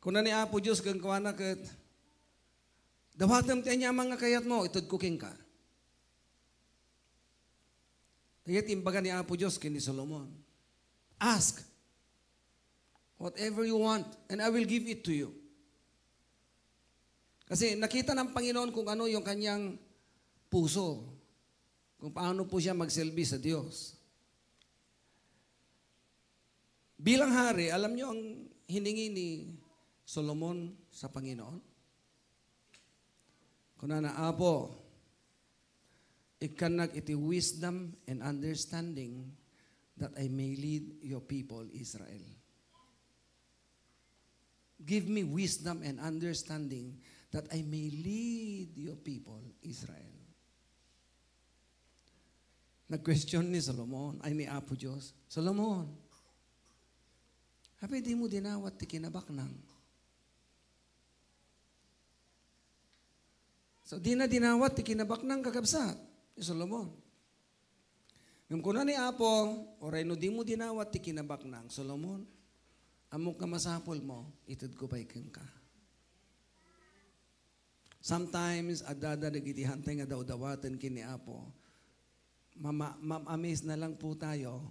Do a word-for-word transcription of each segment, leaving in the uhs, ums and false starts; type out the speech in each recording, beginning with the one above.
Kuna ni Apo Dios kenkuana ket, "Dawatem ti aniaman nga kayatmo, itedko kenka." Dayta imbaga ni Apo Dios ken ni Solomon, "Ask whatever you want, and I will give it to you." Kasi nakita ng Panginoon kung ano yung kanyang puso, kung paano po siya magsilbi sa Dios. Bilang hari, alam niyo ang hiningi ni Solomon sa Panginoon? Kunana, "Apo, ikkannak iti wisdom and understanding that I may lead your people Israel." Give me wisdom and understanding that I may lead your people Israel. Nag-question ni Solomon, ay, ni Apo Dios, "Solomon, apay dimo dinawat ti kinabaknang?" So, dina dinawat ti kinabaknang, kakabsat, ni Solomon. Ngem kuna ni Apo, "Uray no dimo dinawat ti kinabaknang, Solomon, ammok nga masapulmo, itedko pay kenka." Sometimes, adda dagiti hantay nga dawdawaten ken ni Apo, mama-, mam-amaze na lang po tayo,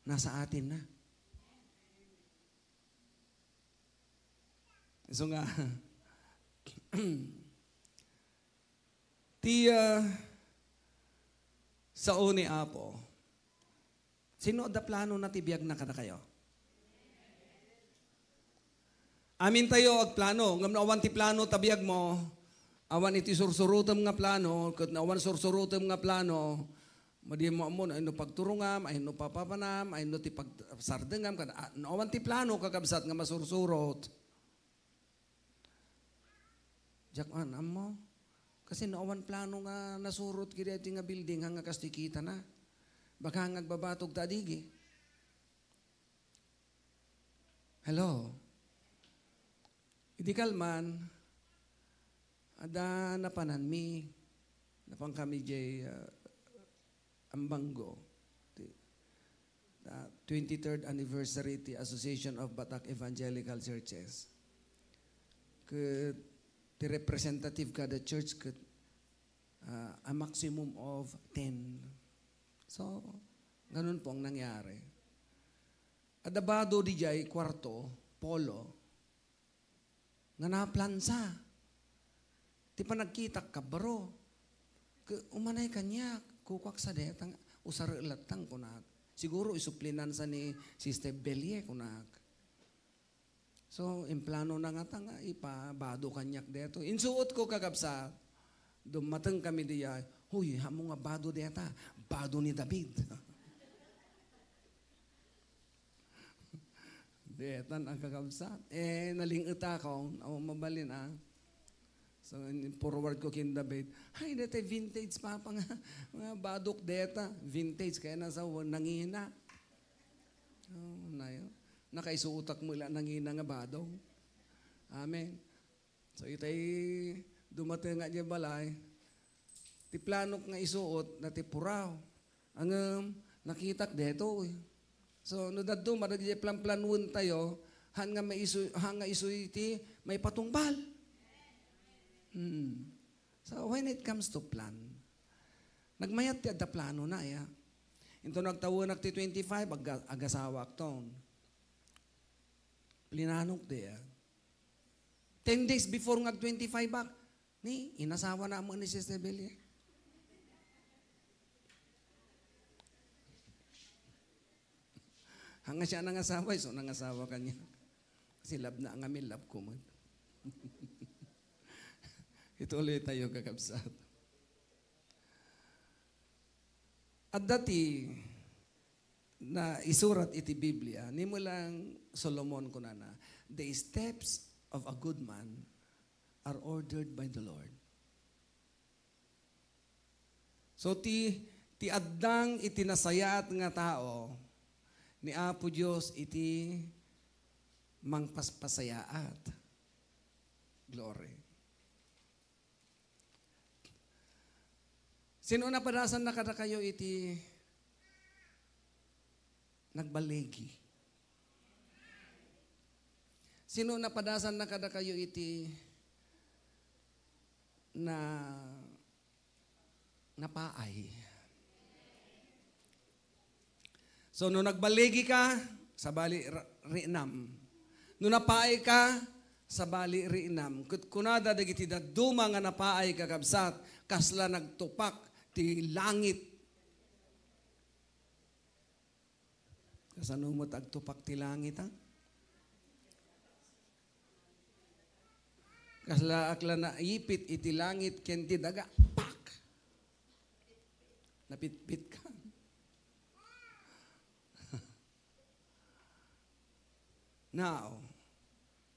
nasa atin na. So nga, ti, ah, sao ni Apo, sino adda plano na ti biag na kadakayo? Amin tayo agplano, ngem no awan ti plano ta biag mo, awan iti sursurutem nga plano, ket no awan sursurutem nga plano, madi mo ammo, ay no pagturungam, ay no papapanam, ay no ti pagsardengam, kada, ah, no awan ti plano, kakabsat, nga masursurot. Diak man ammo. Kasi no awan plano nga nasurot kidi iti nga building, hanga kastoy kita na. Baka nga agbabatog ta adigi. Hello? Idi kalman, adda napananmi, napan kami jay, ah, Ambango, ti, ah, twenty-third anniversary ti Association of Batak Evangelical Churches. Ket ti representative kada church ket, ah, a maximum of ten. So, ganun po ang nangyari. Adda bado dijay kuarto, polo, nga naplansa. Ti panagkitak, kabaro. Ke-, umanay kaniak, kukuak sa detang, usare lattang, kunak. Siguro isu plinansa ni Sister Belie, kunak. So, implano na nga ta nga ipabado kaniak deto. Insuot ko, kakabsat. Dumateng kami diay, "Huy, amo nga bado deta, bado ni David." Detan ang kakabsat. Eh, naling-etakon, o, mabalin, ah. So, in-, forward ko ken David, "Ay, deta vintage, Papa, nga, nga badok deta." Vintage, kaya nasa, nangina. Oh, nayo. Nakaisuotak mo la nangina nga badong. Amen. So, itay dumateng nga diay balay, ti planok nga isuot na ti puraw. Ngem, nakitak detoy. So, no dadduma dagiti planplanoen tayo, han nga maisu-, han nga isuy ti maipatungpal. Hmm. So, when it comes to plan, nagmayat ti adda plano na, ya. Into nagtawenak ti twenty-five, agga-, agasawaak ton. Plinanok di, ya. Ten days before nga ag twenty-five ak, ni, inasawa na mo ni Sister Belie. Hanga siya nangasawa, isu nangasawa kaniak. Kasi love na ang amin, love ko man. Ituloy tayo, kakabsat. Adda ti naisurat iti Biblia, ni Mulang Solomon kunana, "The steps of a good man are ordered by the Lord." So, ti, ti addang iti nasayaat nga tao, ni Apo Dios iti mangpaspasayaat. Glory. Sino napadasan na kadakayo iti nagballigi? Sino napadasanna kadakayo iti na, napaay? So, no nagballigi ka, sabali ra-, riinam. No napaay ka, sabali riinam. Ket kunada dagiti dadduma nga napaay, kakabsat, kasla nagtupak ti langit. Kasano met agtupak ti langit, a? Kasla akla naipit iti langit ken ti daga. Pak! Napitpit ka. Now,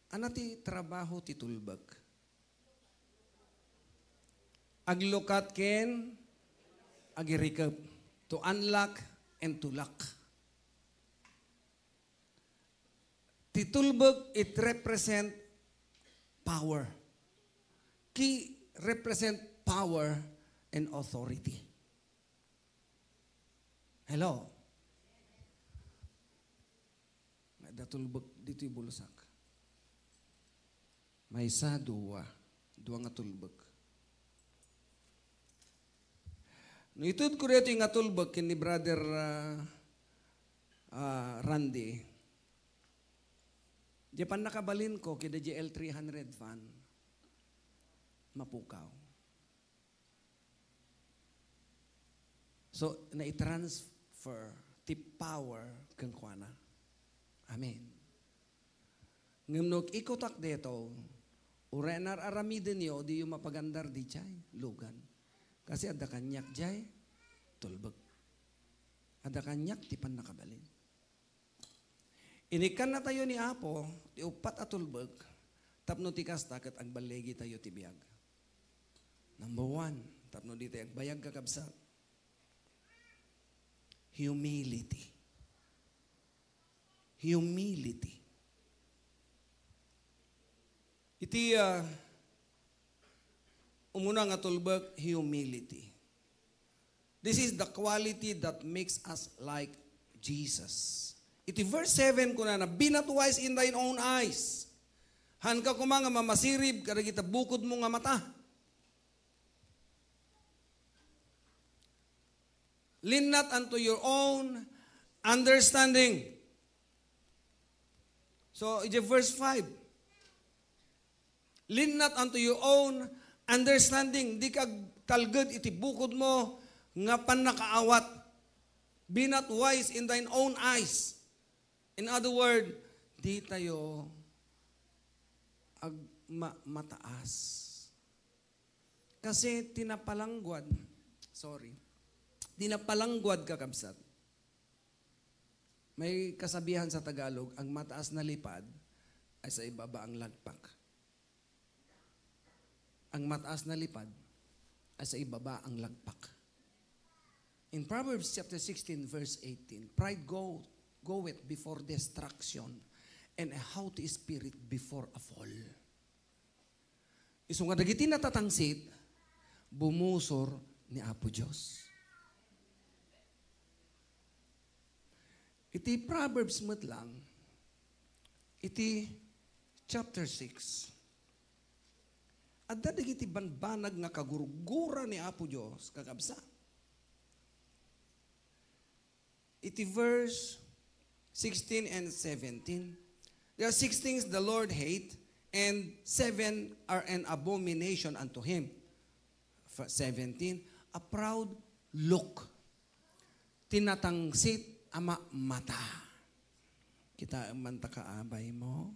ano ti trabaho ti tulbek? Aglukat ken agirikep. To unlock and to lock. Ti tulbek, it represent power. Key represent power and authority. Hello? May da tulbek ditoy bulsak. Maysa, dua. Dua nga tulbek. No itudko daytoy nga tulbek ken ni Brother, ah, ah, Randy, di pannakabalinko kida di L three hundred fan, mapukaw. So, naitransfer ti power kenkuana. Amen. Ngem no ikutak daytoy, uray ar-aramidenyo, diyo mapagandar diay lugan. Kasi adda kaniak diay tulbek. Adda kaniak ti pannakabalin. Inikkannatayo ni Apo ti uppat a tulbek tapno ti kasta ket agballigitayo ti biag. Number one, tapno ditayo agbayag, kakabsat, humility. Humility. Iti, ah, umuna nga tulbek, humility. This is the quality that makes us like Jesus. Iti verse seven kunana, "Be not wise in thine own eyes." Hanka koma nga mamasirib kadagiti bukodmo nga mata. "Lean not unto your own understanding." So, iti verse five, "Lean not unto your own understanding." Di ka agtalged iti bukodmo nga pannakaawat. "Be not wise in thine own eyes." In other word, di tayo ag-, ma-, mataas. Kasi ti napalangguad, sorry, ti napalangguad, kakabsat. May kasabihan sa Tagalog, "Ang mataas na lipad ay sa ibaba ang lagpak." Ang mataas na lipad ay sa ibaba ang lagpak. In Proverbs chapter sixteen, verse eighteen, "Pride go, goeth before destruction, and a haughty spirit before a fall." Isu nga dagiti natatangsit, bumusor ni Apo Dios. Iti Proverbs met lang, iti chapter six, adda dagiti banbanag nga kagurgura ni Apo Dios, kakabsat. Iti verse sixteen and seventeen, "There are six things the Lord hate, and seven are an abomination unto him." F-, seventeen, a proud look. Ti natangsit a ma-, mata. Kitaem man ta kaabay mo.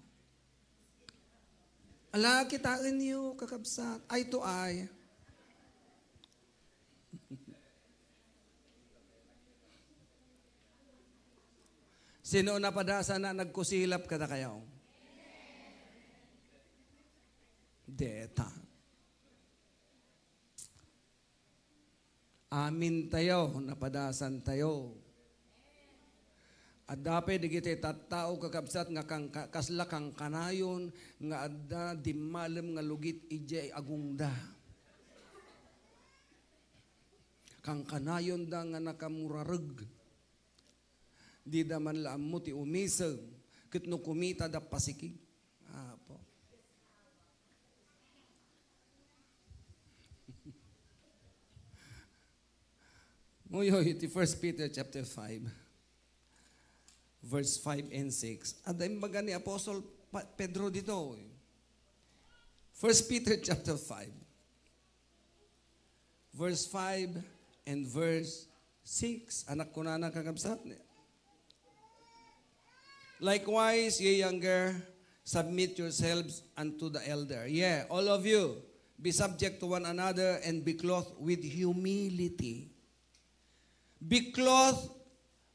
Ala, kitaenyo, kakabsat. Eye to eye. Sino napadasan na nagkusilap kadakayo? Deta. Amin tayo, napadasan tayo. Adda pay dagiti tattao, kakabsat, nga kangka-, kasla kangkanayon nga adda dimmalem nga lugit idiay agongda. Kangkanayonda nga nakamurareg. Dida man la ammo ti umisem, ket no kumitada, pasikig. Nguyoy, iti First Peter chapter five, verse five and six. Adda imbaga ni Apostle Pa-, Pedro dito, eh. First Peter chapter five, verse five and verse six. Anak, kunana, kakabsat, "Likewise, ye younger, submit yourselves unto the elder. Yea, all of you, be subject to one another and be clothed with humility." Be clothed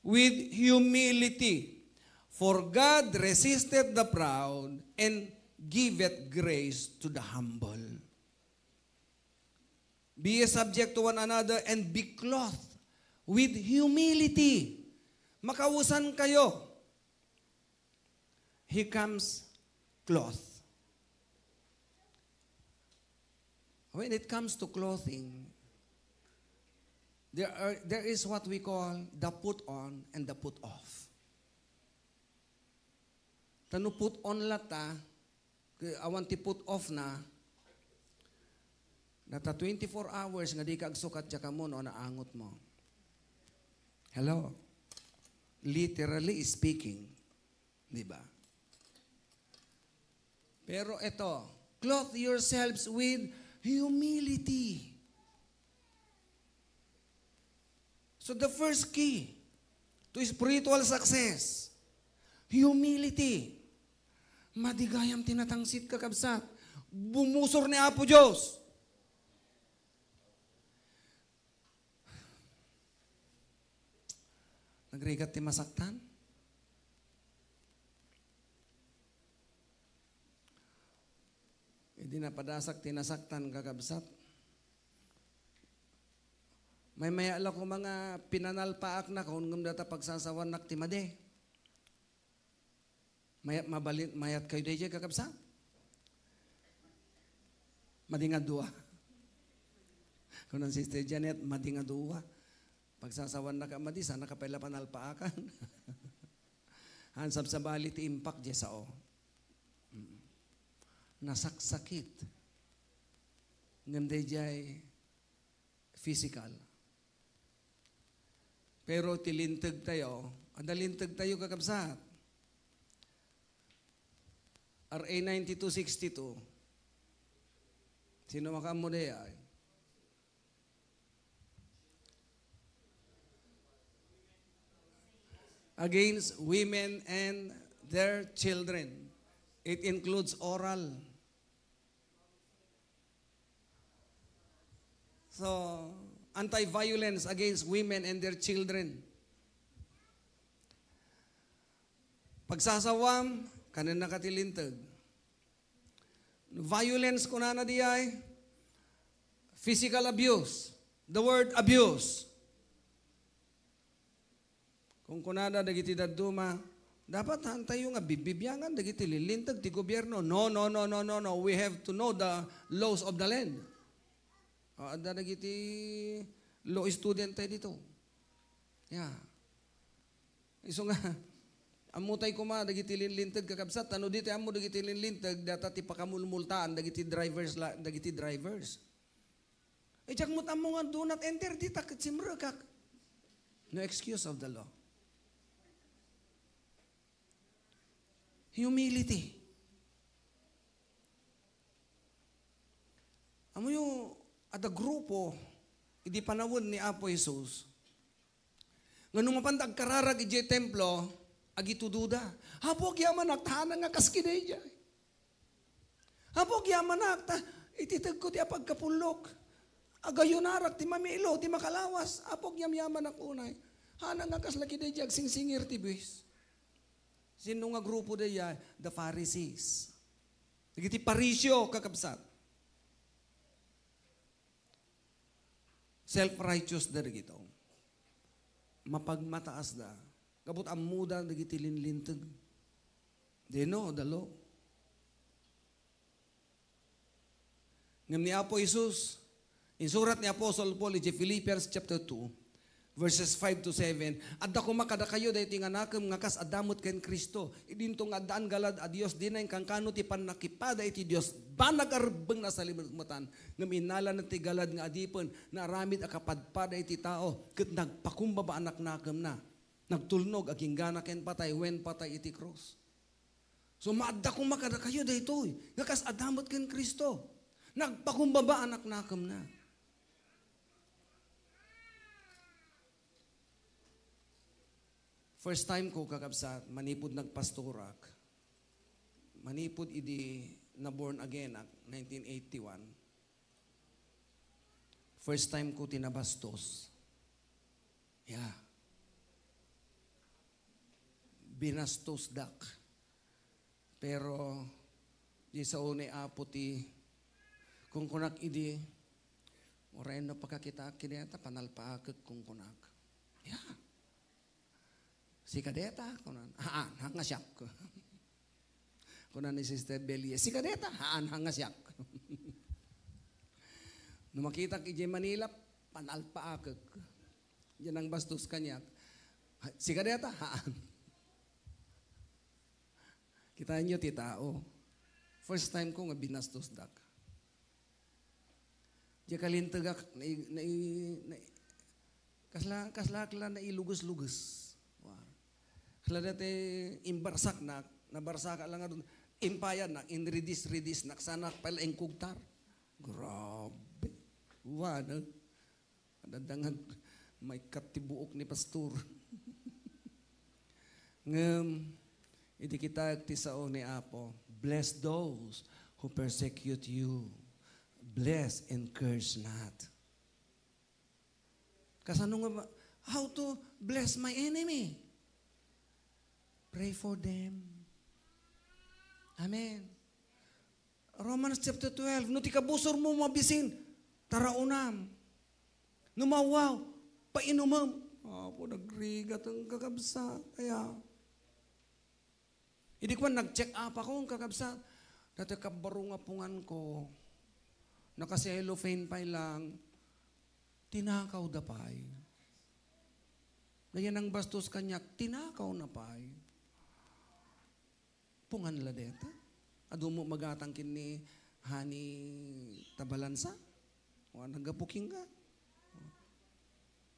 with humility. "For God resisteth the proud and giveth grace to the humble." Be ye subject to one another and be clothed with humility. Makausan kayo. He comes clothed. When it comes to clothing, there are, there is what we call the put on and the put off. Ta no put on latta, awan ti put off na, data twenty-four hours nga dika agsukat, diak ammo no naangot mo. Hello? Literally speaking. Di ba? Pero ito, "Clothe yourselves with humility." So the first key to spiritual success, humility. Madi gayam ti natangsit, kakabsat. Bumusor ni Apo Dios. Nagrigat ti masaktan? Idi napadasak ti nasaktan, kakabsat, maymaya la koma nga pinanalpaaknakon, ngem data pagsasawannak ti madi. Mayat, mabalin, mayat kayo daydiay, kakabsat? Madi nga dua. Kunan Sister Janet, "Madi nga dua. Pagsasawannak a madi, saan ka pay la panalpaakan?" Han, sabsabali ti impak diay sao. Mm. Nasaksakit. Ngem daydiay physical. Pero ti linteg tayo, adda linteg tayo, kakabsat. R A ninety-two sixty-two. Sino makaammo dayay? Against women and their children. It includes oral. So, anti-violence against women and their children. Pagsasawam, kanennaka ti linteg. Violence, kunana diay, physical abuse. The word abuse. Kunkunada dagiti dadduma, "Dapat haantayo nga bibbibiangan dagiti lillinteg ti gobierno." No, no, no, no, no, no. We have to know the laws of the land. O, adda dagiti law student tayo dito. Yeah. Isu nga, ammotay koma dagiti linlinteg, kakabsat, ta no di tayo ammo dagiti linlinteg, data ti pakamulmultaan dagiti drivers la-, dagiti drivers. Idiak met ammo nga do not enter dita ket simrekak. No excuse of the law. Humility. Ammoyo, adda grupo idi panawen ni Apo Jesus nga no mapanda agkararag idiay templo, agitudoda. Apo, agyamanak ta haannak nga kas kidaydiay. Apo, agyamanak ta iti tegko ti apagkapullok. Agayunarak ti mamilo, ti makalawas. Apo, agyamyamanak unay. Haannak nga kasla kidaydiay agsingsingir ti buis. Sino nga grupo daydiay? The Pharisees. Dagiti Pariseo, kakabsat. Self-righteous da dagito. Mapagmataas da. Gapu ta ammoda dagiti linlinteg. They know the law. Ngem ni Apo Jesus, insurat ni Apostle Paul iti Philippians chapter two, Verses five to seven, "Adda koma kadakayo daytoy nga nakem nga kas adda met ken Cristo. Idinto nga addaan galad a Dios, dina inkankano ti pannakipada iti Dios, banag a rebbengna a salimetan, ngem innalana ti galad nga adipen, naaramid a kapadpada iti tao, ket nagpakumbaba a naknakemna. Nagtulnog agingga ken patay, wen patay iti krus." So, maadda koma kadakayo daytoy, nga kas adda met ken Cristo. Nagpakumbaba a naknakemna. First time ko, kakabsat, manipud nagpastorak, manipud idi na-born again ak, nineteen eighty-one. First time ko ti nabastos. Yeah. Binastosdak. Pero, di sao ni Apo ti kunkunak idi, uray no pakakitaak kadi ta panalpaakek kunkunak. Yeah. "Sika deta?" kunan. "Haan, nga siak." Kuna ni Sister Belie, "Sika deta?" "Haan, nga siak." No makitak idiay Manila, panalpaakek. Diay nangbastos kaniak. "Sika deta?" "Haan." Kitaenyo ti tao. First time ko nga binastosdak. Diay kalintegak, nai-, nai-, nai-, kasla, kasla, kasla nailuges-luges. Wa. Kasla dati imbarsaknak, nabarsakak la ngarud, impayadnak, inridis-ridisnak, sanak pay la inkugtar. Grabe. Wa, no? Adda nga maikkat ti buok ni pastor. Ngem, idi kitaek ti sao ni Apo, "Bless those who persecute you. Bless and curse not." Kasano nga ba, how to bless my enemy? Pray for them. Amen. Romans chapter twelve, "No ti kabusormo mabisin, taraonam. No mawwaw, painumem." Apo, nagrigat ang kakabsat. Kaya, idi kuan, nag-check up ako, ang kakabsat. Dati kabbaro nga pungan ko. Naka-cellophane pay lang. Tinakaw da pay. Dayta nangbastos kaniak, tinakaw na pay. Pungan la deta. Adu met magatang ken ni Honey Tabalansa. O, naggapu kenka.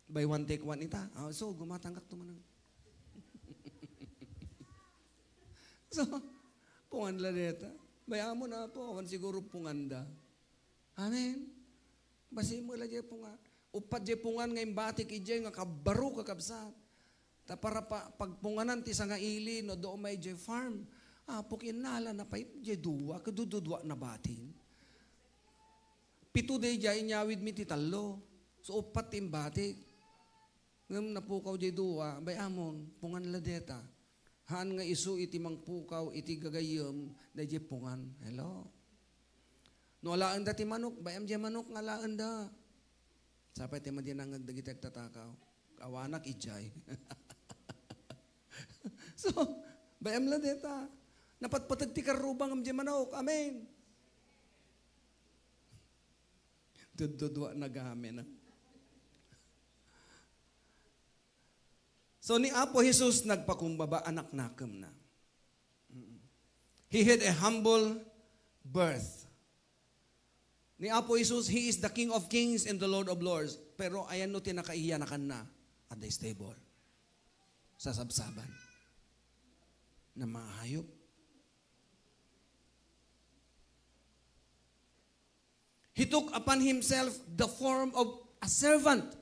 Buy one, take one ita. Ah, so, gumatangkak tumanang. So, pungan la deta. Bay-amon, Apo, awan siguro punganda. Amen. Bassit met la diay pungan. Uppat diay pungan nga imbatik idiay nga kabbaro, kakabsat. Ta para pa, pagpunganan ti sangaili no adda umay diay farm. Apo, innalana pay diay dua, ket dudua nabatin. Pito daydiay, inyawidmi ti tallo. So, uppat ti imbatik. Ngem napukaw diay dua, bay-amon, pungan la deta. Haan nga isu iti mangpukaw iti gagayyem daydiay pungan. Hello? No alaenda ti manok, bay-am diay manok nga alaenda. Sapay ti madi nangngeg dagiti agtatakaw. Awanak idiay. So, bay-am la deta. Napatpateg ti karruba ngem diay manok. Amen. Dududua nagamin, ah. So, ni Apo Jesus nagpakumbaba a naknakemna. Mm. He had a humble birth. Ni Apo Jesus, He is the King of Kings and the Lord of Lords. Pero ayanno ti nakaiyanakanna? Adda stable. Sasabsaban. Na mahayop. He took upon himself the form of a servant.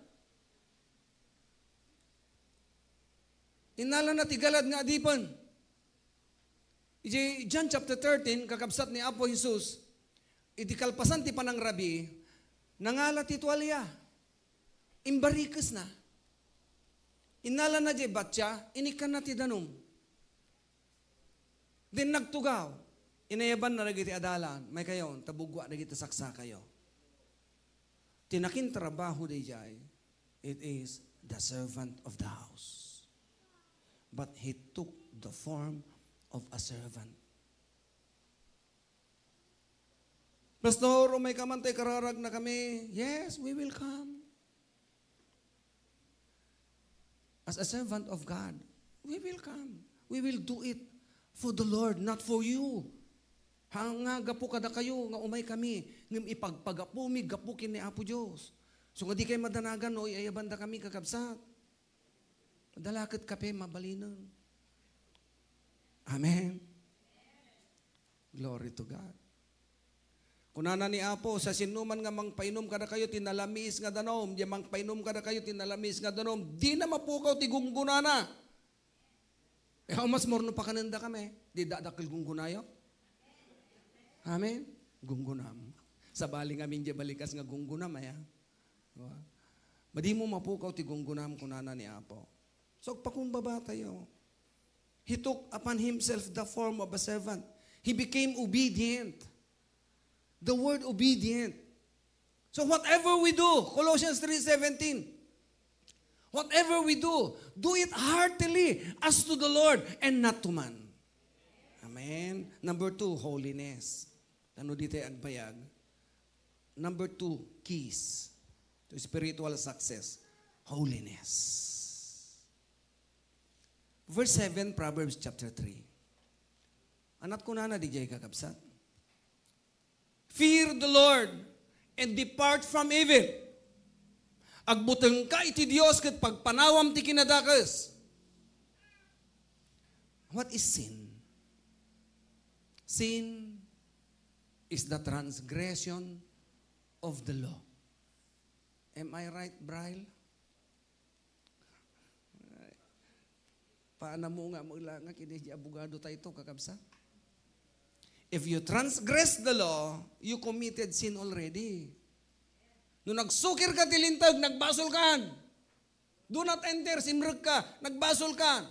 Innalana ti galad nga adipen. Iti John chapter thirteen, kakabsat ni Apo Jesus, iti kalpasan ti panangrabii, nangala ti tualia. Imbarikesna. Innalana diay batsia, inikkanna ti danum. Then nagtugaw, inayabanna dagiti adalan, "Maykayon, ta bugua dagiti saksakayo." Ti nakintrabaho daydiay, it is the servant of the house. But he took the form of a servant. "Pastor, umayka man ta ikararagnakami." "Yes, we will come." As a servant of God, we will come. We will do it for the Lord, not for you. Ha, nga gapu kadakayo nga umay kami, ngem ipagpagapumi gapu ken ni Apo Dios. So nga di kay madanagan no iyayabanda kami, kakabsat. Dalaket kape, mabalinen. Amen. Glory to God. Kunana ni Apo, "Siasinoman nga mangpainom kadakayo ti nalamiis nga danum, diay mangpainom kadakayo ti nalamiis nga danum, dina mapukaw ti gunggonana." Eh, how much more no pakanenda kami? Di dakdakkel gunggonayo? Amen? Gunggonam. Sabali ngamin diay balikas nga gunggonam, aya? Diba? Madimo mapukaw ti gunggonam, kunana ni Apo. So, agpakumbaba tayo. He took upon himself the form of a servant. He became obedient. The word obedient. So whatever we do, Colossians three seventeen, whatever we do, do it heartily as to the Lord and not to man. Amen. Number two, holiness. Ano ditoy agbayag? Number two, keys to spiritual success. Holiness. Verse seven, Proverbs chapter three. Anat kunana diay, kakabsat? "Fear the Lord and depart from evil." Agbutengka iti Dios ket pagpanawam ti kinadakes. What is sin? Sin is the transgression of the law. Am I right, Brile? Ay. Paanamonga met la nga ken diay abogado tayo, kakabsat. If you transgress the law, you committed sin already. No nagsukir ka ti linteg, nagbasolkan. Do not enter, simrekka, nagbasolkan.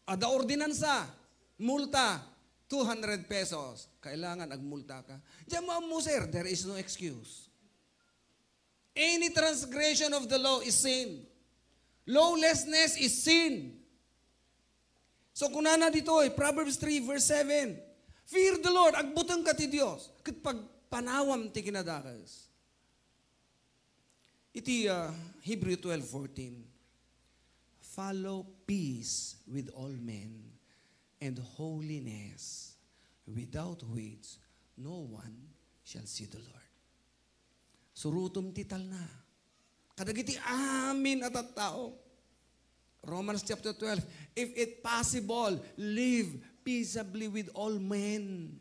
Adda ordinansa, multa, two hundred pesos. Kailangan agmulta ka. Diay mo ammo, sir, there is no excuse. Any transgression of the law is sin. Lawlessness is sin. So, kunana ditoy, Proverbs three verse seven, "Fear the Lord," agbutengka ti Dios, ket pagpanawam ti kinadakes. Iti, ah, Hebrew twelve fourteen, "Follow peace with all men and holiness, without which no one shall see the Lord." Surotem ti talna kadagiti amin a tattao. Romans chapter twelve, "If it possible, live peaceably with all men."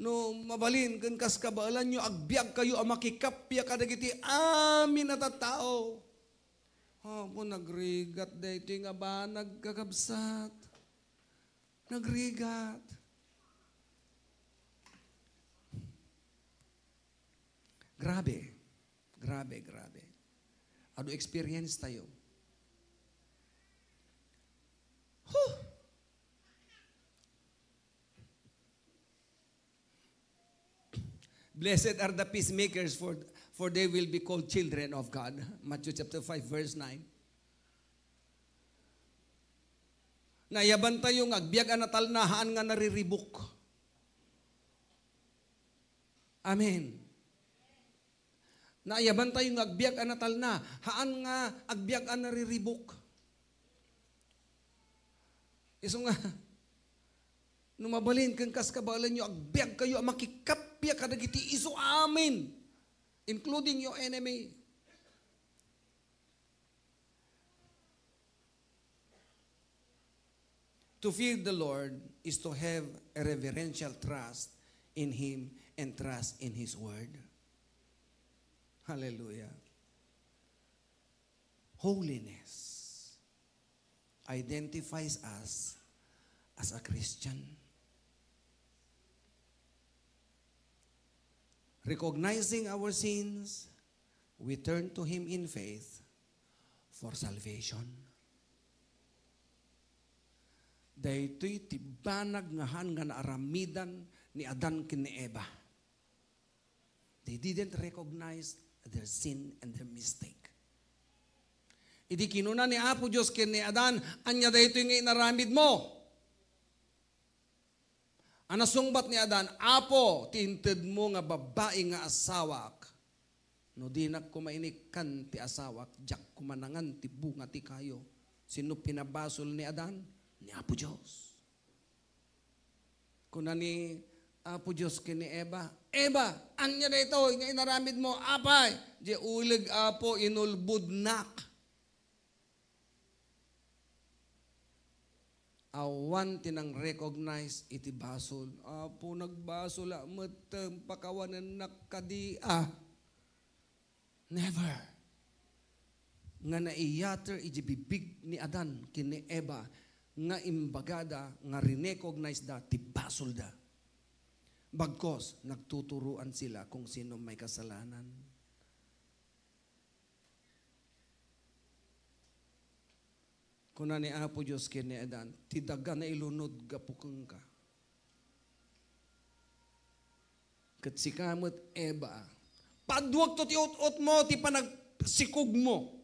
No mabalin ken kas kabaelanyo, agbiagkayo a makikappia kadagiti amin a tattao. Apo, nagrigat daytoy nga banag, kakabsat. Nagrigat. Grabe. Grabe, grabe. Adu experience tayo. Huh! "Blessed are the peacemakers, for, for they will be called children of God." Matthew chapter five, verse nine. Naayaban tayo nga agbiag a natalna, haan nga nariribuk. Amen. Naayaban tayo nga agbiag a natalna, haan nga agbiag a nariribuk. Isu nga, no mabalin ken kas kabaelanyo, agbiagkayo a makikappia kadagiti isu amin, including your enemy. To fear the Lord is to have a reverential trust in Him and trust in His Word. Hallelujah. Holiness identifies us as a Christian. Recognizing our sins, we turn to Him in faith for salvation. Daytoy ti banag nga haan nga naaramidan ni Adan ken ni Eva. They didn't recognize their sin and their mistake. Idi kinuna ni Apo Dios ken ni Adan, "Ania daytoy nga inaramidmo?" A nasungbat ni Adan, "Apo, ti intedmo nga babbai nga asawak, No dinak koma inikkan ti asawak, diak koma nangan ti bunga ti kayo. Sino pinabasol ni Adan? Ni Apo Dios. Kuna ni Apo Dios ken ni Eva, "Eva, ania daytoy nga inaramidmo? Apay?" "Diay uleg, Apo, inulbodnak." Awan ti nang-recognize iti basol. "Apo, nagbasol a metten, pakawanennak kadi a." Never. Nga naiyater iti bibig ni Adan ken ni Eva nga imbagada nga rinekognizeda ti basolda. Bagkos, nagtuturoan sila kung sino may kasalanan. Kuna ni Apo Dios ken ni Adan, "Ti daga nailunod gapu kenka. Ket sika met, Eva, paaduekto ti ut-otmo, ti panagsikogmo,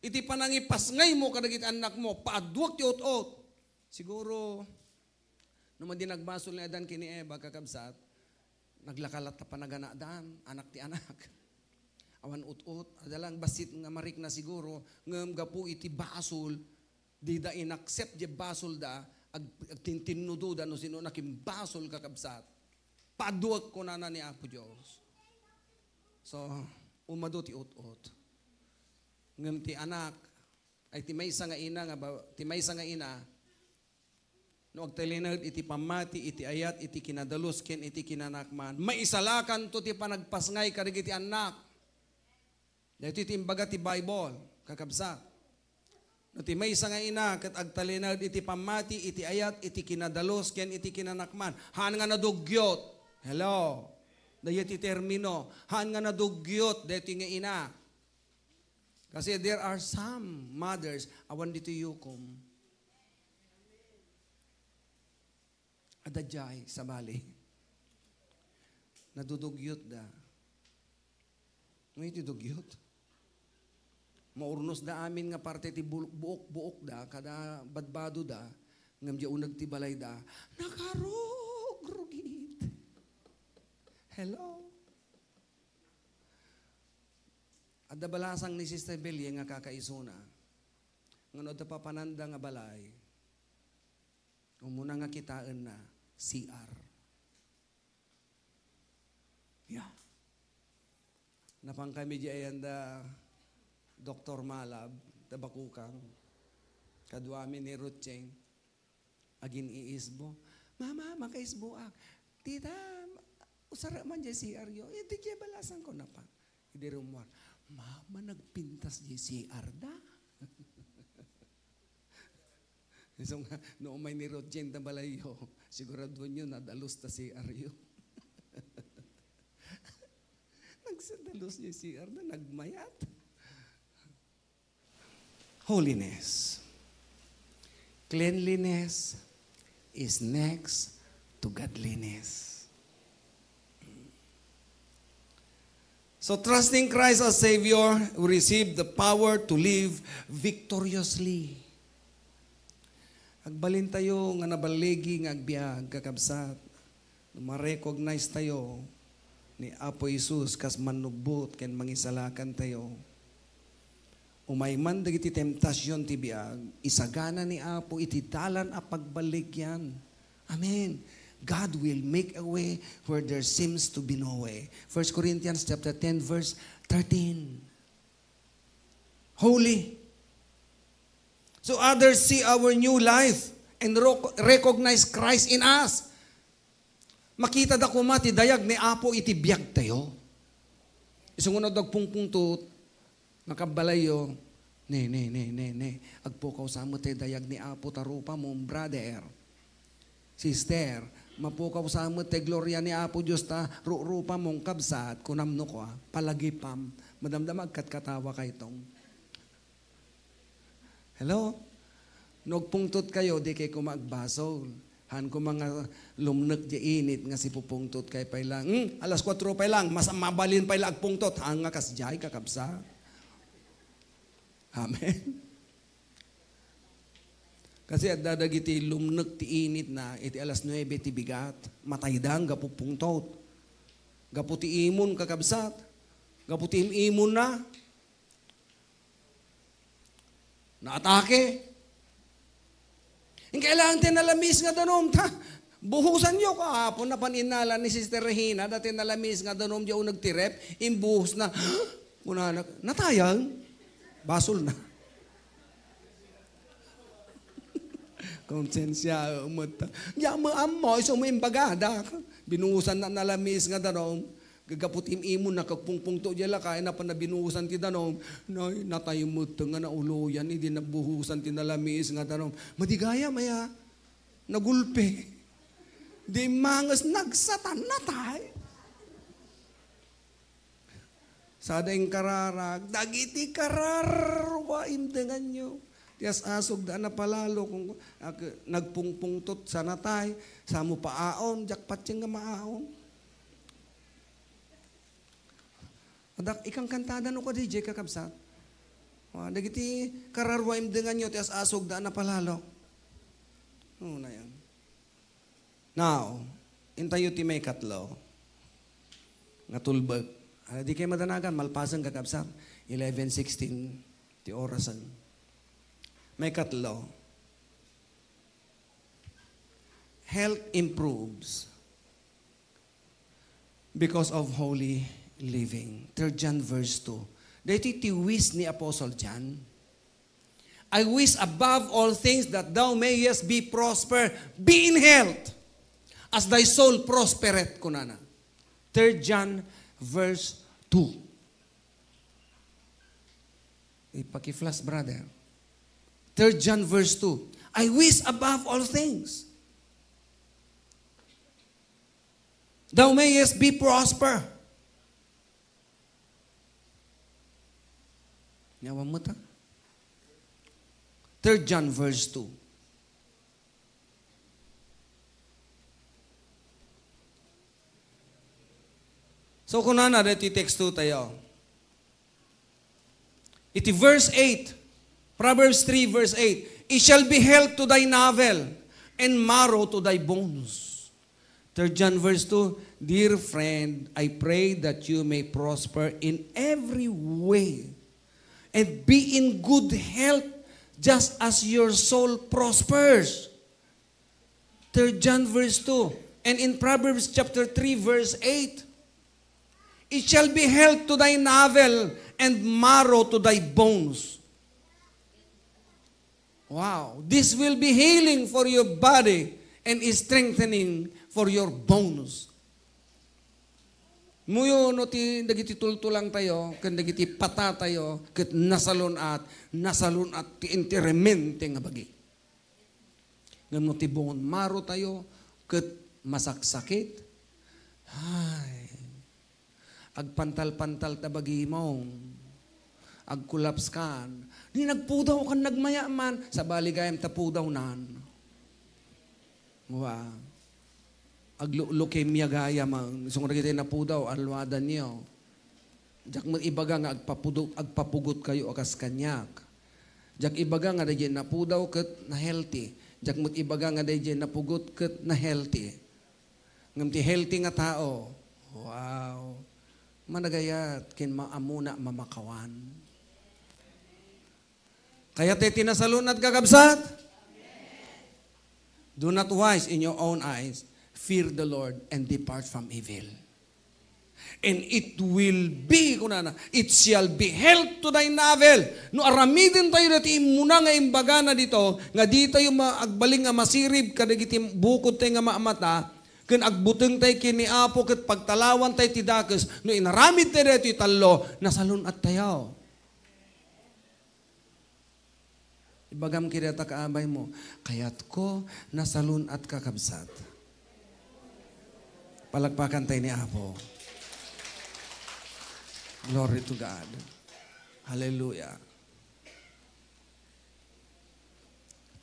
iti panangipasngaymo kadagiti annakmo, paaduek ti ut-ot." Siguro, no madi nagbasol ni Adan ken ni Eva, kakabsat, naglaka latta panaganadan, anak ti anak. Awan ut-ot, adda lang bassit nga marikna siguro, ngem gapu iti basol, dida inaccept diay basolda, ag-, agtintinnudoda no sino nakimbasol, kakabsat. "Paaduek," kunana ni Apo Dios. So, umadu ti ut-ot. Ngem ti anak, ay ti maysa nga ina nga ba-, ti maysa nga ina, no agtalinaed iti pammati, iti ayat, iti kinadalus, ken iti kinanakman, maisalakanto ti panagpasngay kadagiti annak. Daytoy ti imbaga ti Bible, kakabsat. No ti maysa nga ina ket agtalinaed iti pammati, iti ayat, iti kinadalus, ken iti kinanakman, haan nga nadugyot. Hello? Daytoy ti termino, haan nga nadugyot daytoy nga ina. Kasi there are some mothers, awan ditoy yukom. Adda diay, sabali. Nadudugyotda. Nga iti dugyot. Maurnosda amin nga parte ti bu-, buok-buokda, kada badbadoda, ngem diay uneg ti balayda, nakarugrugit. Hello? Adda balasang ni Sister Belie nga kakaisuna. Nga no adda papananda nga balay, umuna nga kitaenna, C R. Yeah. Napan kami diay anda Doktor Malab, ta bakukang. Kaduami ni Rucheng. Agin-iisbo. "Mama, makaisboak." "Tita, usara man diay C R yo." "Iti diay balasang ko napan." Idi rummuar, "Mama, nagpintas diay C R da." Isu nga, no umay ni Rucheng ta balayyo, siguraduanyo, nadalus ta C R yo. Nagsadalus diay C R da, nagmayat. Holiness. Cleanliness is next to godliness. So, trusting Christ as Savior, we receive the power to live victoriously. Agbalintayo nga naballigi nga agbiag, kakabsat. No ma-recognize tayo ni Apo Jesus kas Mannubbot ken Mangisalakan tayo, umay man dagiti temptasion ti biag, isagana ni Apo iti dalan a pagballigian. Amen. God will make a way where there seems to be no way. First Corinthians chapter ten, verse thirteen. Holy. So others see our new life and ro-, recognize Christ in us. Makitada koma ti dayag ni Apo iti biag tayo. Isu nga no adda agpungpungtot, nakabbalayyo, "Ne, ne, ne, ne, ne. Agpukaw sa met ti dayag ni Apo ta rupamon, brother. Sister, mapukaw sa met ti gloria ni Apo Dios ta ru-, rupamon, kabsat," kunam no kua, palagipam. Madamdama agkatkatawa kayto. Hello? No agpungtot kayo, di kay koma agbasol. Haan koma nga lumnek diay init nga sipupungtot kay pay lang. Hmm? Alas kuatro pay lang, mas mabalin pay lang agpungtot. Haan nga kasdiay, kakabsat. Amen. Kasi adda dagiti lumnek ti init na, iti alas nuebe ti bigat. Matayda gapu pungtot. Gapu ti imon, kakabsat. Gapu ti im-imonna, naatake. Kailangan ti nalamis nga danum, ta buhusanyo. Kahapon, napan innala ni Sister Regina, dati nalamis nga danum, di ako nagtirep, imbuhos na. Kunana, natayan. Basol na. Konsensya, umot. Ya, maammo, isu mo imbagadak. Binuhusan na nalamis nga danum. Gagapu ti im-imon, nakagpungpungto diay lakay, napan na binuhusan ti danum. Nay, natay met nga nauloyan, idi nabuhusan ti nalamis nga danum. Madigayam aya, nagulpi. Di manges, nagsatan, natay. Sada inkararag, dagiti kararua, imdenganyo. Ti as-asog da a napalalo, kung, ak-, nagpungpungtot sa natay, sa mo paaon, diak patien nga maaon. Adak, ikangkantada no kadi, Jay, kakabsat. Wa, dagiti kararua, imdenganyo, ti as-asog da a napalalo. Ano na yan? Now, intayo ti maikatlo nga tulbek. Ah, di kayo madanagan, malpasen, kakabsat. Eleven sixteen ti orasen. Maikatlo, health improves because of holy living. Third John verse two. Daytoy ti wish ni Apostle John. I wish above all things that thou mayest be prosper, be in health, as thy soul prospereth, kunana. Third John verse two. Ipaki-flash, brother. Third John verse two. I wish above all things thou mayest be prosper. Nyawa mo ta? Third John verse two. So, kunana daytoy teksto tayo. Iti verse eight, Proverbs three verse eight, "It shall be health to thy navel and marrow to thy bones." Third John verse two, "Dear friend, I pray that you may prosper in every way and be in good health just as your soul prospers." Third John verse two, and in Proverbs chapter three verse eight, "It shall be health to thy navel and marrow to thy bones." Wow, this will be healing for your body and is strengthening for your bones. Muyo no ti dagiti tultulang tayo, ken dagiti pata tayo, ket nasalun-at, nasalun-at ti enteramente nga bagi. Ngem no ti bone marrow tayo ket masaksakit, ay, agpantal-pantal ta bagimong, agkulaps kan. Di nagpudaw kan nagmaya man, sabali gayam ta pudawnan. Wa. Aglu-, leukemia gayam, isu nga dagiti napudaw, alwadanyo. Diak met ibaga nga agpapudo-, agpapugot kayo a kas kaniak. Diak ibaga nga daydiay napudaw ket na-healthy. Diak met ibaga nga daydiay napugot ket na-healthy. Ngem ti healthy nga tao, wow, managayat ken ma-, ammona mamakawan. Kayat ti nasalun-at, kakabsat? Do not wise in your own eyes. Fear the Lord and depart from evil. And it will be, kunana, "It shall be health to thy navel." No aramiden tayo dati immuna nga imbagana dito, nga di tayo ma-, agbalin nga masirib kadagiti bukod tayo nga maamata, ken agbuteng tayo ken ni Apo, ket pagtalawan tayo ti dakes, no inaramid tayo daytoy tallo, nasalun-at tayo. Ibagam kadi ta kaabay mo, "Kayatko, nasalun-at, kakabsat." Palakpakan tayo ni Apo. Glory to God. Hallelujah.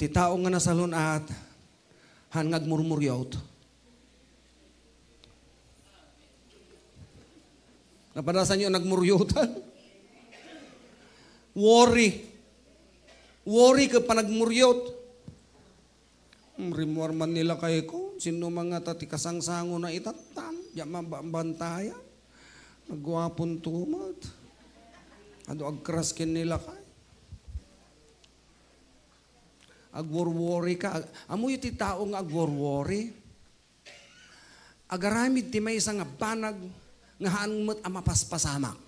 Ti tao nga nasalun-at, han nga agmurmuryot. Napadasanyo nagmuryotan? Worry. Worry ket panagmuryot. Hmm, rimmuar man nila kayko, sinno man ngata ti kasangsango na itattan, diak mabantaya. Nagguaponto met. Adu agkras ken ni lakay. Agworworry ka. Ag-, ammoyo ti tao nga agworworry? Agaramid ti maysa nga banag nga haan met a mapaspasamak.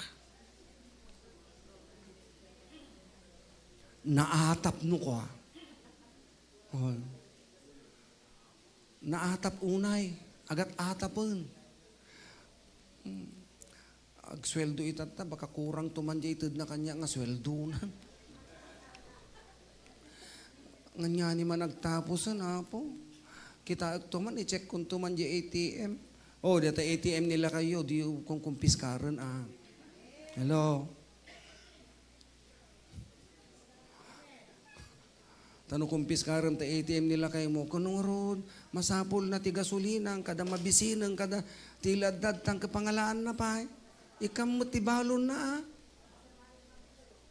Naatap no kua. Oh. Naatap unay, agat-atapen. Hmm. Agsueldo itatta, baka kurang to man diay itedna kaniak nga sueldonan. Nganyan man agtapusen, Apo. Kitaek to man, i-check kon to man diay A T M. Oh, data A T M ni lakayyo, di kumpiskaren, ah. Hello? Ta no kumpiskaren ta A T M ni lakaymo, kuno ngarud, masapulna ti gasolinang, kada mabisineng, kada ti ladladtang, kapangalaanna pay. Ikam met ti balonna, ah.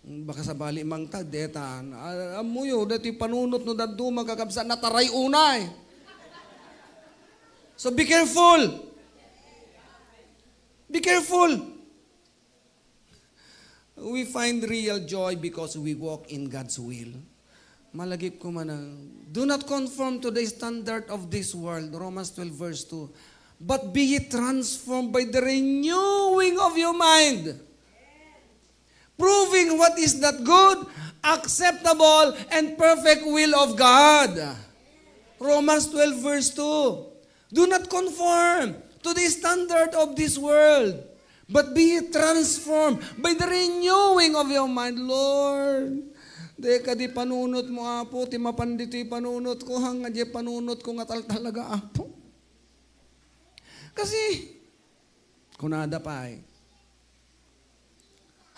Baka sabali mangtag, detan. Ah, ammoyo, dati panunot no dadduma, kakabsat, nataray unay. So be careful. Be careful. We find real joy because we walk in God's will. Malagip ko man ang, "Do not conform to the standard of this world," Romans twelve verse two, "but be ye transformed by the renewing of your mind, proving what is that good, acceptable, and perfect will of God." Romans twelve verse two. Do not conform to the standard of this world, but be ye transformed by the renewing of your mind. Lord, deka di panunot mo, Apo, ti mapan ditoy panunot ko, hanga di panunot ko nga taltalaga, Apo. Kasi, kunada pay,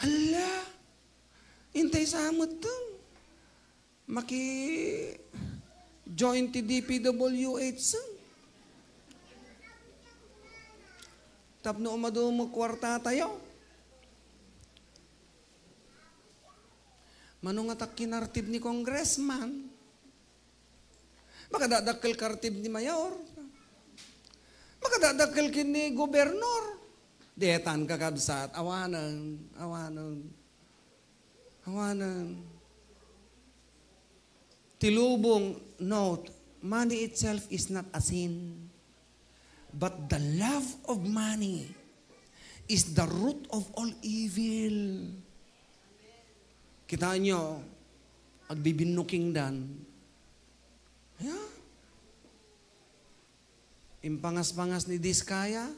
"Hala, intay sa met ten." Maki-join ti D P W H sen. Tapno umadu met kuartatayo. Mano nga ta kinartib ni congressman? Makadadakkel kartib ni mayor? Makadadakkel ken ni gobernor? Detan, kakabsat, awanen, awanen. Awanen. Ti lubong, note, money itself is not a sin. But the love of money is the root of all evil. Kitaenyo, agbibinnukingdan. Yeah. Impangaspangas ni Diskaya,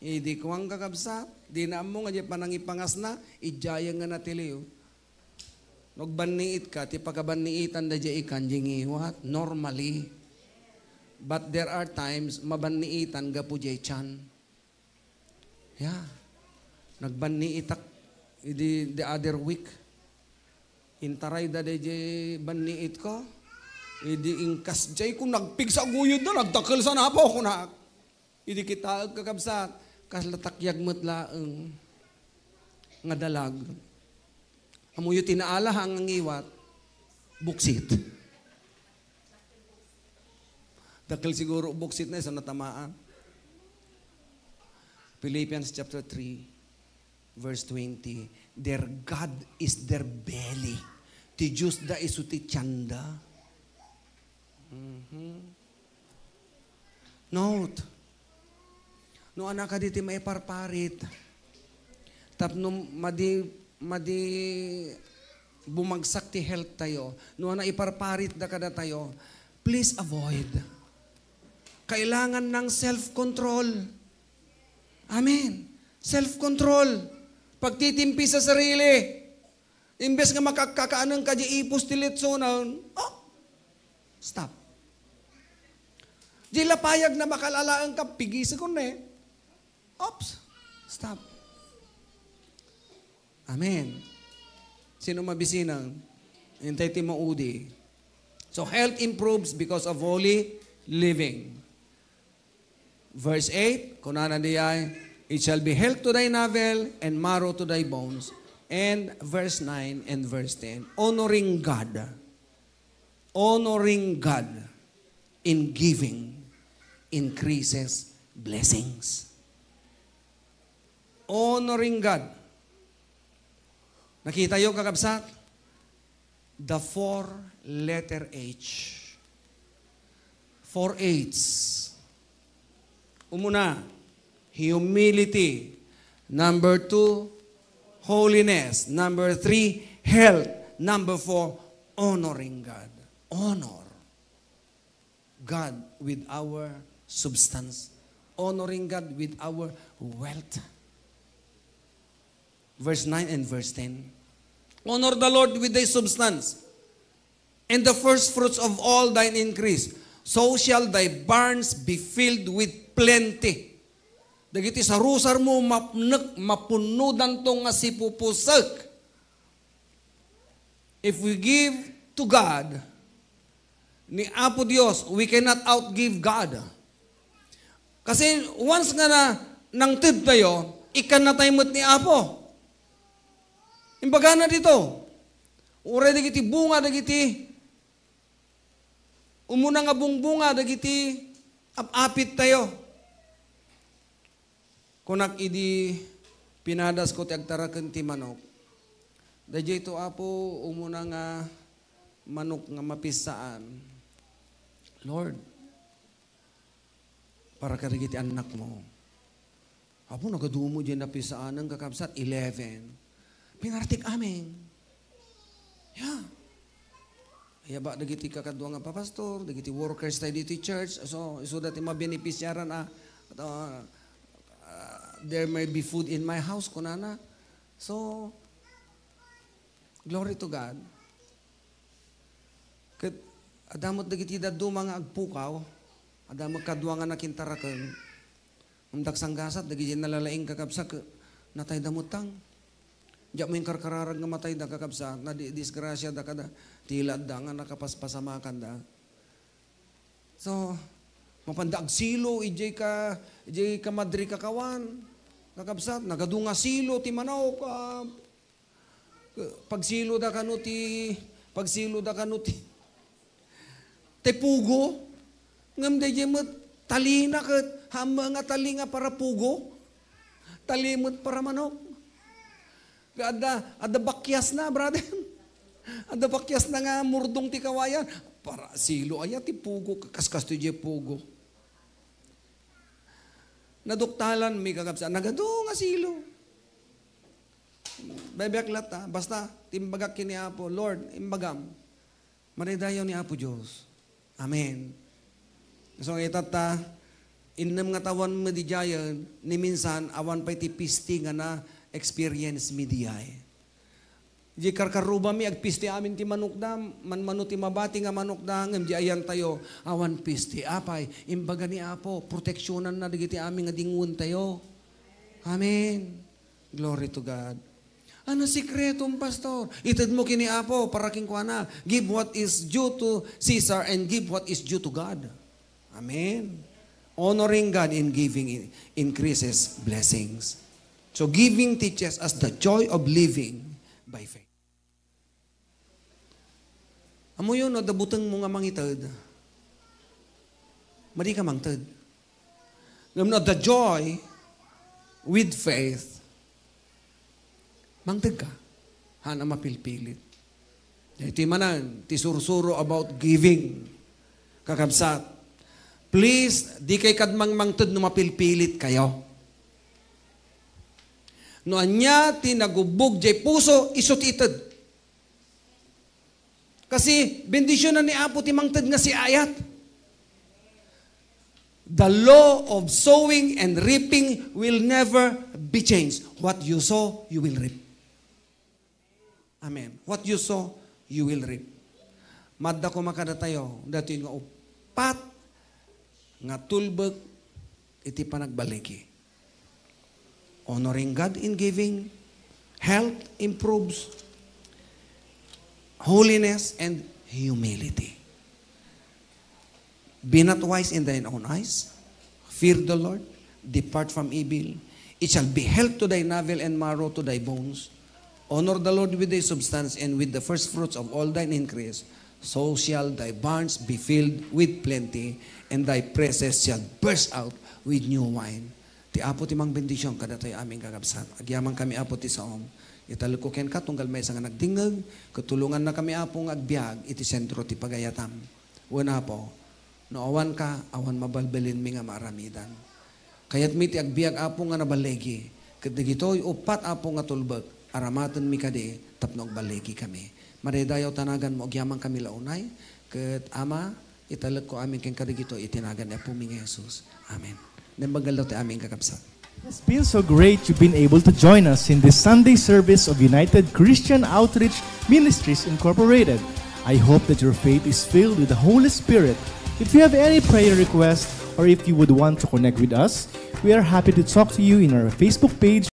idi kuan, kakabsat, dina ammo nga diay panangipangasna, idiayen nga natiliw. No agbanniit ka, ti pakabanniitan daydiay ikan, diay ngiwat, normally. But there are times, mabanniitan gapu diay tiyan. Yeah. Nagbanniitak idi the other week. Intarayda daydiay banniitko. Idi inkasdiay ko, nagpigsa guyodna, nagdakkel sa napaw ko na. Idi kitaek, kakabsat, kasla takyag met laeng nga dalag. Ammoyo ti naala nga ngiwat, buksit. Dakkel siguro buksit na, isu natamaan. Philippians chapter three, verse twenty, "Their God is their belly." Ti Diosda isu ti tianda. Mhm. Note, no, anak, kadi ti maiparparit. Tapno madi, madi bumagsak ti health tayo. No, ana, iparparitda kadatayo, please avoid. Kailangan ng self-control. Amen. Self-control. Pagtitimpi sa sarili. Imbes nga makakakaaneng ka di ipus ti litsonan, oh, stop. Di lapayag na makalalaeng ka, pigisekon ne. Oops, stop. Amen. Sino mabisinang? Intay ti maudi. So, health improves because of holy living. Verse eight, kunana diay, "It shall be health to thy navel and marrow to thy bones." And verse nine and verse ten, honoring God. Honoring God in giving increases blessings. Honoring God. Nakitayo, kakabsat? The four-letter H. Four H's. Umuna, humility. Number two, holiness. Number three, health. Number four, honoring God. Honor God with our substance. Honoring God with our wealth. Verse nine and verse ten. Honor the Lord with thy substance, and the first fruits of all thine increase. So shall thy barns be filled with plenty. Dagiti sarusarmo mapnek, mapunnodanto nga sipupusek. If we give to God, ni Apo Dios, we cannot outgive God. Kasi once nga na, nangted tayo, ikkanna tayo met ni Apo. Imbagana dito, uray dagiti bunga, dagiti umuna nga bungbunga, dagiti ap-apit tayo. Kunak idi pinadasko ti agtaraken ti manok, daydiay to, Apo, umuna nga manok nga mapissaan. Lord, para kadagiti annakmo. Apo, nagadumo diay napissaanen, kakabsat, eleven. Pinartik amin. Yeah. Aya ba dagiti kakadua nga papastor, dagiti workers tayo ditoy church, so, isuda ti mabenepisiaran a, ah, ah, "There may be food in my house," kunana. So, glory to God. Ket adda met dagiti dadduma nga agpukaw, adda met kadua nga nakintaraken. Ngem daksanggasat, dagiti nalalaing kakabsat, natayda met tang. Diak mo inkarkararag nga matayda, kakabsat, nadisgrasiada kada, ti ladda nga nakapaspasamakanna. So, mapanda agsilo, idiay ka, idiay ka madri kakawan, kakabsat, nagadu nga silo ti manok, ah, Pagsiloda kano ti, pagsiloda kano ti, ti pugo. Ngem daydiay met talina ket, ammom nga tali nga para pugo. Tali met para manok. Adda, adda bakiasna, brother. Adda bakiasna nga murdong ti kawayan. Para silo aya ti pugo, kaskastoy diay pugo. Naduktalanmi, kakabsat, nagadu nga silo. Bebek latta, basta timbagak ken ni Apo, "Lord, imbagam." Madaydayaw ni Apo Dios. Amen. So, itatta, innem nga tawen met idiayen, ni minsan, awan pay ti pisti nga na-experience mi diay. Di karkarrubami, agpisti amin ti manokda, manmano ti mabati nga manokda, ngem di ayantayo, awan pisti. Apay, imbaga ni Apo, proteksionanna dagiti amin nga dinguentayo. Amen. Glory to God. Ano sikretom, Pastor? Itedmo ken ni Apo para kenkuana. Give what is due to Caesar and give what is due to God. Amen. Honoring God in giving in- increases blessings. So giving teaches us the joy of living by faith. Amoyo, no adda butengmo nga mangited, madi ka mangted. Ngem no adda joy with faith, mangted ka. Haan a mapilpilit. Iti manen, ti sursuro about giving. Kakabsat, please, di kay kad mangmangted no mapilpilit kayo. No ania ti nagubbog jay puso, isu ti ited. Kasi bendisionan ni Apo ti mangted nga siayat. The law of sowing and reaping will never be changed. What you sow, you will reap. Amen. What you sow, you will reap. Madda koma kadatayo, datoy nga uppat nga tulbek iti panagbaligi. Honoring God in giving, health improves, holiness and humility. Be not wise in thine own eyes. Fear the Lord. Depart from evil. It shall be health to thy navel and marrow to thy bones. Honor the Lord with thy substance and with the first fruits of all thine increase. So shall thy barns be filled with plenty, and thy presses shall burst out with new wine. Ti Apo ti mangbendision kadatoy amin kakabsat. Agyamankami, Apo, ti saom. Italekko kenka tunggal maysa nga nagdingngeg, ket tulongannakami, Apo, nga agbiag iti sentro ti pagayatam. Wen, Apo, no awanka, awan mabalbalinmi nga maaramidan. Kayatmi ti agbiag, Apo, nga naballigi, ket dagitoy uppat, Apo, nga tulbek, aramatenmi kadi tapno agballigikami. Madaydayaw ti naganmo, agyamankami la unay, ket Ama, italekko amin kenka dagitoy iti nagan ni Apomi nga Jesus. Amen. Naimbag nga aldaw ti amin, kakabsat. It's been so great you've been able to join us in this Sunday service of United Christian Outreach Ministries Incorporated. I hope that your faith is filled with the Holy Spirit. If you have any prayer request or if you would want to connect with us, we are happy to talk to you in our Facebook page